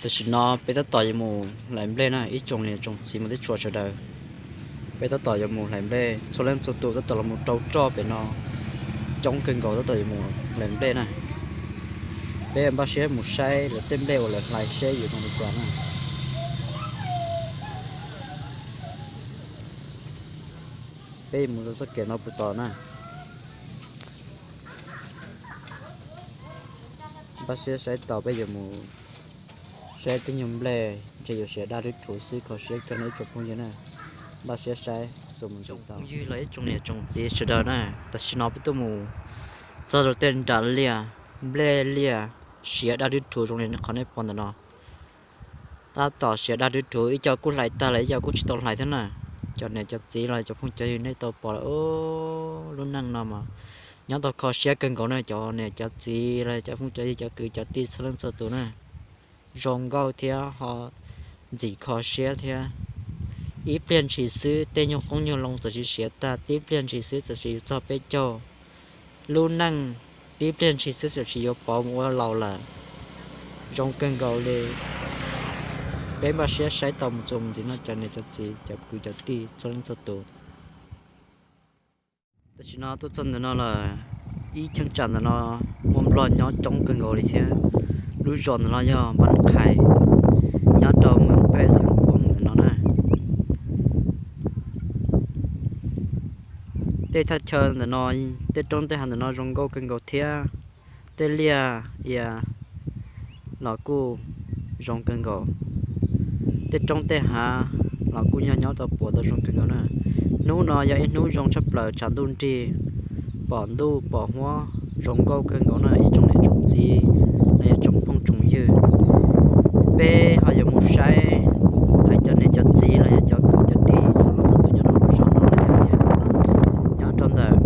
Tam sim no peb tab tom yuav mus hlais nplej na, ib tsoom niam tsoom txiv mus teb tsuas sawv daws. Peb tab tom yuav mus hlais nplej, txhua leej txhua tus tab tom los mus rau roj pem no, coob kawg nkaus, tab tom yuav mus hlais nplej na. Peb npaj siab mus saib lawv tej nplej uas lawv hlais seb yuav zoo li cas na. Peb mus rau txoj kev no puas tau na. Npaj siab saib tau peb yuav mus saib tej nyuag nplej ntshe yuav siav daj dub rhuv xwb, kho siab kawg no ib tsoom phooj ywg na. Npaj siab saib txuas mus ntxiv tau. Phooj ywg los ib tsoom niam tsoom txiv sawv daws na, tam sim no peb tuaj mus txog rau tej nra liaj, nplej liaj siav daj dub rhuv zoo li qhov nej pom ntawm no. Tab tom siav daj dub rhuv, ib co kuj hlais tag lawm, ib co kuj tsis tau hlais thiab na. Cov niam cov txiv los cov phooj cov ywg nej tau pom lawm, lub neej no mas nyob tau kho siab kawg nkaus na, cov niam cov txiv los cov phooj cov ywg cov kwv cov tij txhua leej txhua tus na. Zoo nkauj thiab ho ntxim kho siab thiab. Ib pliag ntshis xwb tej nyuag qoob nyuag loo txawm sis siav tag, tib pliag ntshis xwb txawm sis yuav txog peb caug. Lub neej tib pliag ntshis xwb txawm sis yuav pauv mus ua laus lawm. Zoo kawg nkaus li. Peb npaj siab saib tau mus txuas mus ntxiv no cov niam cov txiv cov kwv cov tij txhua leej txhua tus. Tam sim no tuaj txog ntawm no lawm, ib cheeb tsam ntawm no muaj nplog nyob coob kawg nkaus li thiab. Lub zos ntawm no yog Npab Qhais, nyob rau mus pem Xeev Khuam ntawm no na. Tej thaj chaw ntawm no, tej roob tej hav ntawm no zoo nkauj kawg nkaus thiab. Tej liaj ia los kuj zoo kawg nkaus. Tej roob tej hav los kuj yog nyob tau puas tau zoo kawg nkaus na. Hnub no yog ib hnub zoo tshaj plaws tshav ntuj nrig, pom ntuj pom huab zoo nkauj kawg nkaus na ib tsoom niam tsoom txiv los yog tsoom phooj tsoom ywg. Peb ho yuav mus saib lawv cov niam cov txiv los yog cov kwv cov tij txhua leej txhua tus nyob rau lub zos no los yog tias nyob rau ntawm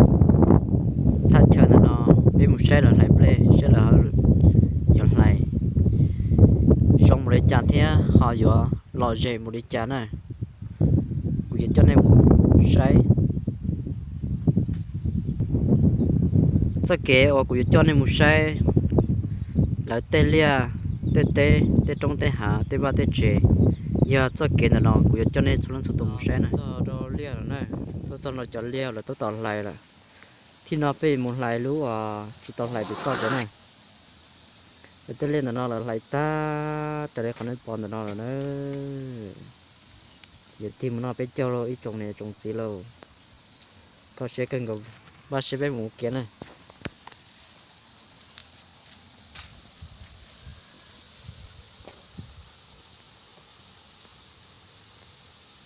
thaj chaw ntawm no, peb mus saib lawv hlais nplej, saib lawv yuav hlais zoo npaum li cas thiab ho yuav lom zem npaum li cas na. Kuv yuav coj nej mus saib. Txoj kev uas kuv yuav coj nej mus saib lawv tej liaj, tej teb, tej roob tej hav, tej vaj tej tsev, yog txoj kev ntawm no kuv yuav coj nej txhua leej txhua tus mus saib na. Txog rau liaj lawm na, txog txog no cov liaj lawv tab tom hlais lawm. Thib no peb mus hlais lub uas tsis tau hlais pem toj cov na. Lawv tej liaj ntawm no lawv hlais tag raws li qhov nej pom ntawm no lawm na. Yuav tig mus noj peb caug lauj ib tsoom niam tsoom txiv lauj. Kho siab kawg nkaus, npaj siab peb mus ua ke na.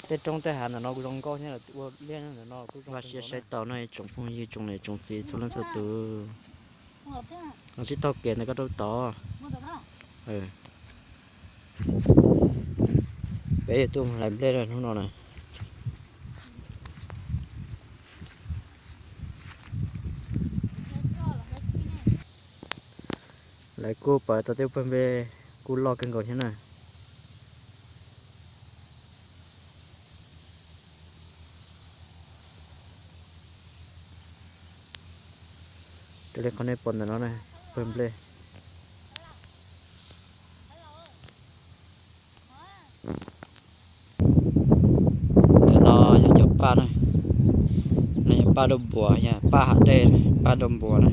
Tej roob tej hav ntawm no kuj zoo nkauj thiab, ua liaj ntawm no kuj zoo. Npaj siab saib tau no ib tsoom phooj ywg tsoom niam tsoom txiv txhua leej txhua tus. Los sib taug kev ntawm koj rau tod. Peb yuav tuaj hlais nplej hnub no na. Lawv kuj pawv tau tej pawg nplej kuj loj kawg nkaus thiab na. Raws li qhov nej pom ntawm no na, pawg nplej. Ntawm no yog cov paj na, no yog paj dauj npuas, yog paj hav dej, paj dauj npuas na,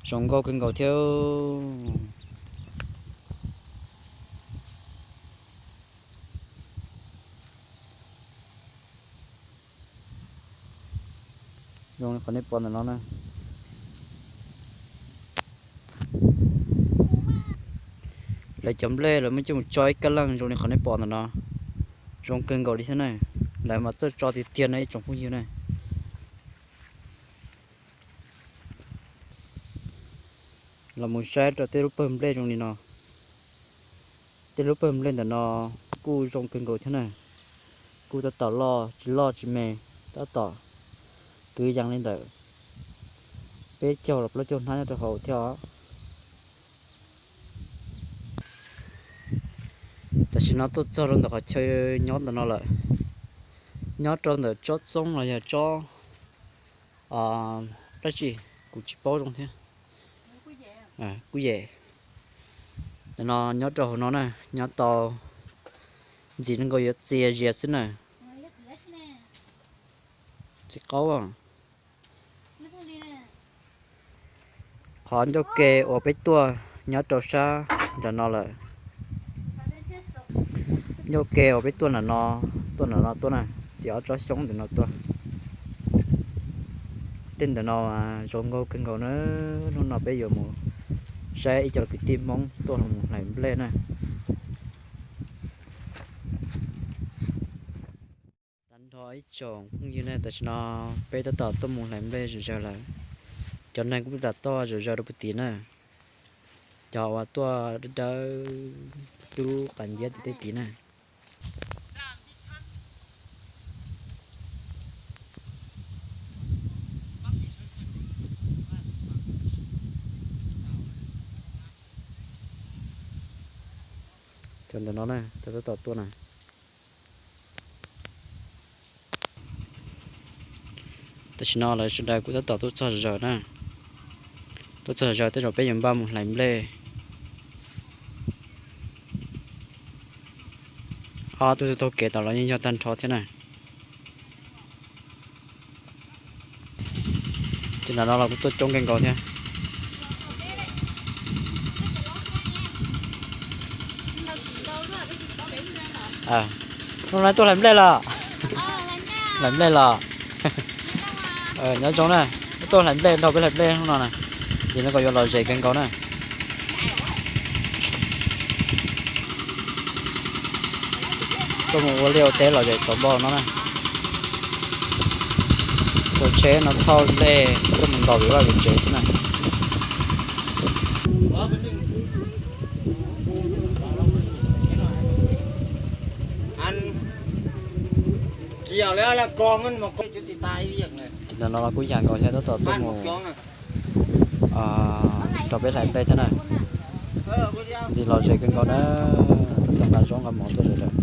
zoo nkauj kawg nkaus thiab. Zoo li qhov nej pom ntawm no na. Lawv cov nplej lawv muab coj mus tso ib kab leej zoo li qhov nej pom ntawm no. Zoo kawg nkaus li thiab na. Lawv mas txawj tso tiag tiag na ib tsoom phooj ywg na. Los mus saib rau tej lub pawg nplej zoo li no. Tej lub pawg nplej ntawm no kuj zoo kawg nkaus thiab na. Kuj tab tom loj tsis loj tsis me, tab tom kwv yees li ntawm peb caug los plaub caug hnab nyob rau hauv thiab os. Tam sim no tuaj txog rau ntawm qhov chaw nyob ntawm no lawm. Nyob rau ntawm tsob txoob los yog tsob dab tsi kuv tsis paub zoo thiab. Kuj yem. Ntawm no nyob rau hauv no na, nyob tau ntxim nkaus yuav txias zias xwb na. Txiv qaub. Qhov ncauj ke uas peb tuaj nyob rau sab nram no lawm. Ncauj ke uas peb tuaj nram no, tuaj nram no tuaj na, ces ob tsob xyoob ntawm no tuaj. Tej ntawm no zoo nkauj kawg nkaus na. Hnub no peb yuav mus saib ib co kwv tij Hmoob tuaj mus hlais nplej na. Tag nrho ib tsoom phooj ywg na, tam sim no peb tab tom tuaj mus hlais nplej zom zaws lawm. Cov neeg kuj tab tom tuaj zom zaws rau puag tid na. Cov uas tuaj dawb dub qas nciab tim tej tid na. Cov ntawm no na, cov tab tom tuaj na. Tam sim no lawv sawv daws kuj tab tom tuaj txog zom zaws na. Tuaj txog zom zaws tej zaum peb yuav npaj mus hlais nplej. Ob tug taug kev tom los yeej yog tag nrho thiab na. Ces ntawm no los kuj tuaj coob kawg nkaus thiab. Hnub no tuaj hlais nplej los? Hlais nplej los? Nyob zoo na, tuaj hlais nplej, nrog peb hlais nplej hnub no na. Ntxim no kom yuav lom zem kawg nkaus na. Tuaj mus ua liaj ua teb lom zem xauv npo no na. Cov tsheb no thauj nplej tuaj mus ntaus vim vaj vim tsev xwb na. Ces ntawm no los kuj yam nkaus thiab, tab tom tuaj mus rau peb hlais nplej thiab na. Ntxim lom zem kawg nkaus na, tab tom nqa zaub nqa mov tuaj zom zaws.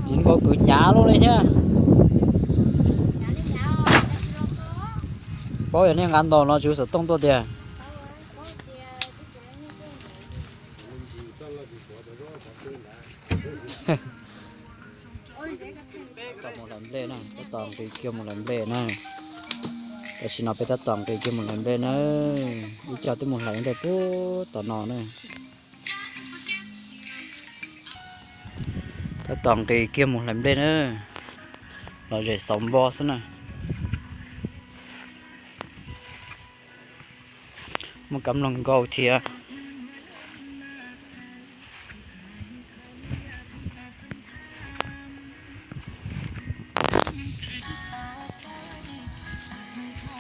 Ntxim nkaus kwv hnyav lub li thiab. Paub yog nej nqa ntaus no tsis ua xov tooj tuaj tiag. Tab tom mus hlais nplej na, tab tom nqis kiag mus hlais nplej na. Tam sim no peb tab tom nqis kiag mus hlais nplej na. Ib co twb mus hlais nplej puag tom no na. Tab tom nqis kiag mus hlais nplej na. Lom zem xauv npo xwb na. Muaj kab mloog nkauj thiab.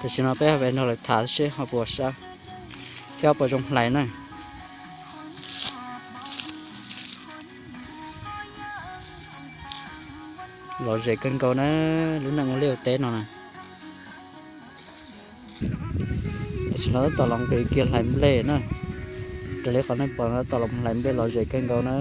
Tam sim no peb ho pem nrog lawv tham seb ho puas sab thiab puas zoo hlais na. Lom zem kawg nkaus na, lub neej ua liaj ua teb no na. Tam sim no tab tom los nqis kiag hlais nplej na. Raws li qhov nej pom no tab tom los hlais nplej lom zem kawg nkaus na.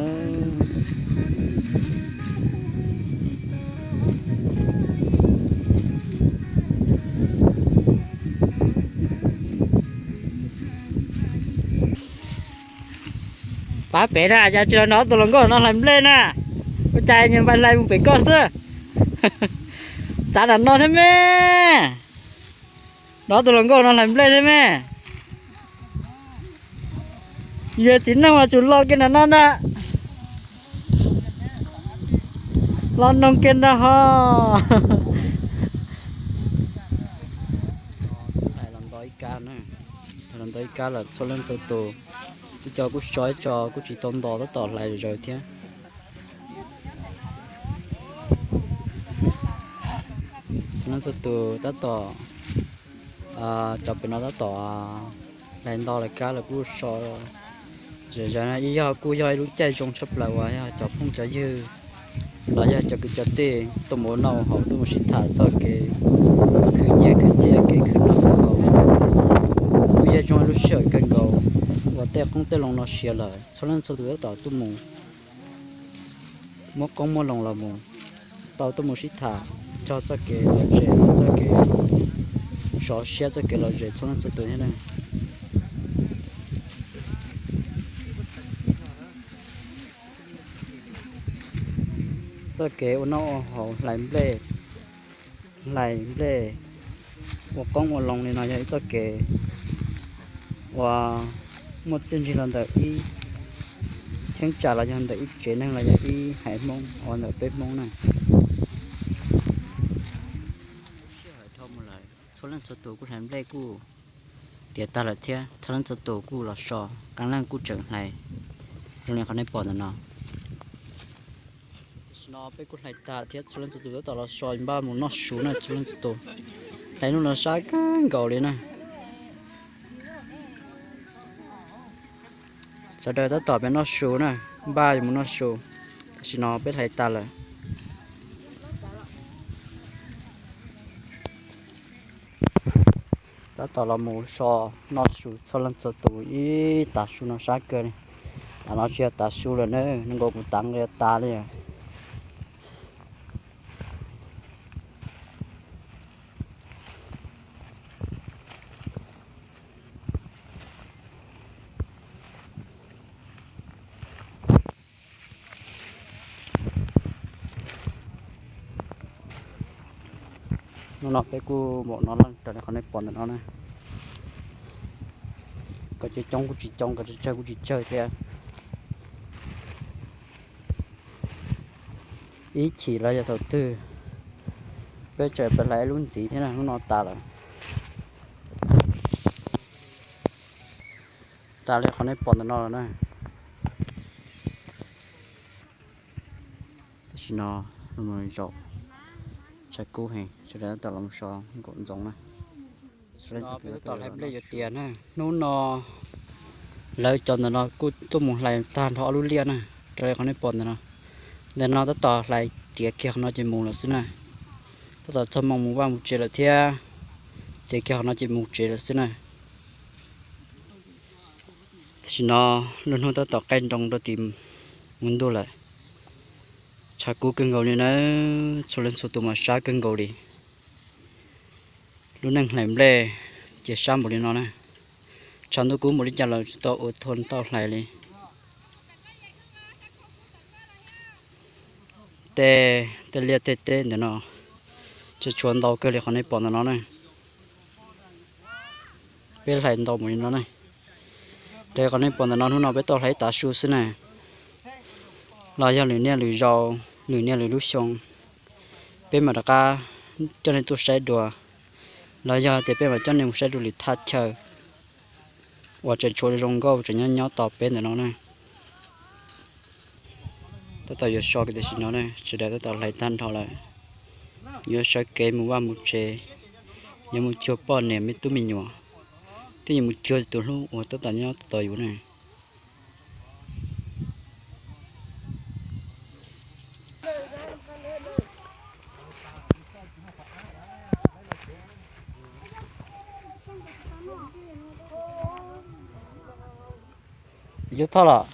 Pab pem na, cas tsis los nrog tus hluas nkauj no hlais nplej na? Ua cas nyias npais hlais mus pem koj xwb? Txav nram no thiab me. Nrog tus hluas nkauj no hlais nplej thiab me. Yog txiv neej mas tsum los kiag nram no ntag. Los noog kiag ntag ho. Los nto ib kab na, los nto ib kab lawm txhua leej txhua tus. Ib co kuj so ib co kuj tsis tau nto tab tom hlais zom zaws thiab. Txhua leej txhua tus tab tom, cov pem no tab tom hlais nto lawv kab lawv kuj so zom zaws na. Ib yog kuj yog ib lub caij zoo tshaj plaws uas yog cov phooj cov ywg los yog cov kwv cov tij tuaj mus ua noj ua haus tuaj mus sib tham txog kev khwv nyiaj khwv txiaj kev khwv noj khwv haus. Kuj yog zoo ib lub sij hawm kawg nkaus uas tej qoob tej loo no siav lawm txhua leej txhua tus tab tom tuaj mus muab qoob muab loo los mus tau tuaj mus sib tham txog txoj kev lom zem, txoj kev sov siab, txoj kev lom zem txhua leej txhua tus thiab na. Txoj kev ua noj ua haus hlais nplej, hlais nplej ua qoob ua loo li no yog ib txoj kev uas muaj txiaj ntsig los ntawm ib cheeb tsam los yog ntawm ib tsev neeg los yog ib haiv Hmoob uas ntawm peb Hmoob na. Sij hawm dhau mus lawm, txhua leej txhua tus kuj hlais nplej kuj tiav tag lawm thiab txhua leej txhua tus kuj los so, qee leej kuj tseem hlais zoo li qhov nej pom ntawm no. Tam sim no peb kuj hlais tag thiab txhua leej txhua tus tab tom los so npaj mus noj su na txhua leej txhua tus. Hlais hnub no sab kawg nkaus li na. Sawv daws tab tom peb noj su na, npaj yuav mus noj su. Tam sim no peb hlais tag lawm. Tab tom los mus so noj su txhua leej txhua tus ib tav su no sab kawg li. Tav no tsis yog tav su lawm na, nws nkaus kuv tav nqi tas li. Hnub no peb kuj npaum no leej raws li qhov nej pom ntawm no na. Cov coob coob kuj tsis coob, cov tsawg tsawg kuj tsis tsawg thiab. Ib chim los yog thaum twg peb tseem pab hlais ib lub ntxiv thiab na, hnub no tas lawm. Tas li qhov nej pom ntawm no lawm na. Tam sim no zaum tshav kub heev, sawv daws tab tom los so nkaum ntxoov na. Peb tab tom hlais nplej yuav tiav na. Hnub no lawv cov ntawm no kuj tuaj mus hlais tag nrho ob lub liaj na, raws li qhov nej pom ntawm no. Ntawm no tab tom hlais tiav kiag qhov no ces mus lawm xwb na. Tab tom txog moo mus vaj mus tsev lawm thiab, tiav kiag qhov no ces mus tsev lawm xwb na. Tam sim no lub hnub tab tom qaij nroo rau tim mus ntuj lawm. Tshav kub kawg nkaus li na, txhua leej txhua tus mas sab kawg nkaus li. Lub neej hlais nplej ces sab npaum li no na. Tshav ntuj kub npaum li cas los tsis tau ua thua tau hlais li. Tej, tej liaj tej teb ntawm no tseem tshuav ntau kawg li qhov nej pom ntawm no na. Peb hlais ntau npaum li no na. Raws li qhov nej pom ntawm no hnub no peb tau hlais ib tav su xwb na. Los yog lwm niaj lwm zaus, lwm niaj lwm lub xyoo, peb mam rov qab coj nej tuaj saib dua. Los yog tias peb mam coj nej mus saib dua lwm thaj chaw uas tseem tshuav zoo nkauj tseem nyob nyob tos peb ntawm no na. Tab tom yuav so kiag tam sim no na, sawv daws tab tom hlais tag nrho lawm. Yuav sawv kev mus vaj mus tsev, yuav mus cuag poj niam me tub me nyuam, twb yuav mus cuag tus hlub uas tab tom nyob tos yus na. Yuav thoj los.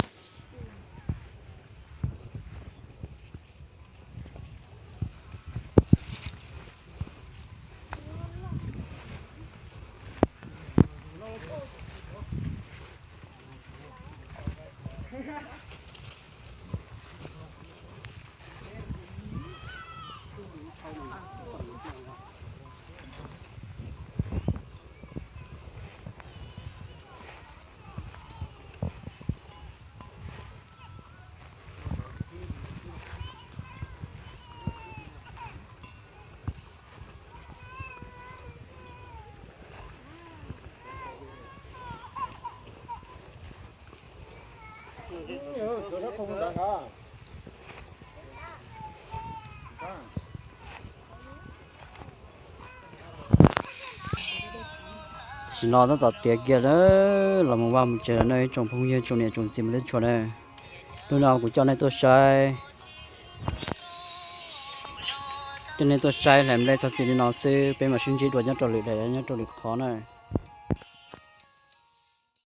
Tam sim no tab tom tiav kiag lawm, los mus vaj mus tsev lawm na ib tsoom phooj ywg tsoom niam tsoom txiv mus teb tshua na. Hnub no kuv coj nej tuaj saib, coj nej tuaj saib hlais nplej txog txij li no xwb, peb mam sib ntsib dua nyob rau lwm daim nyob rau lwm qhov na.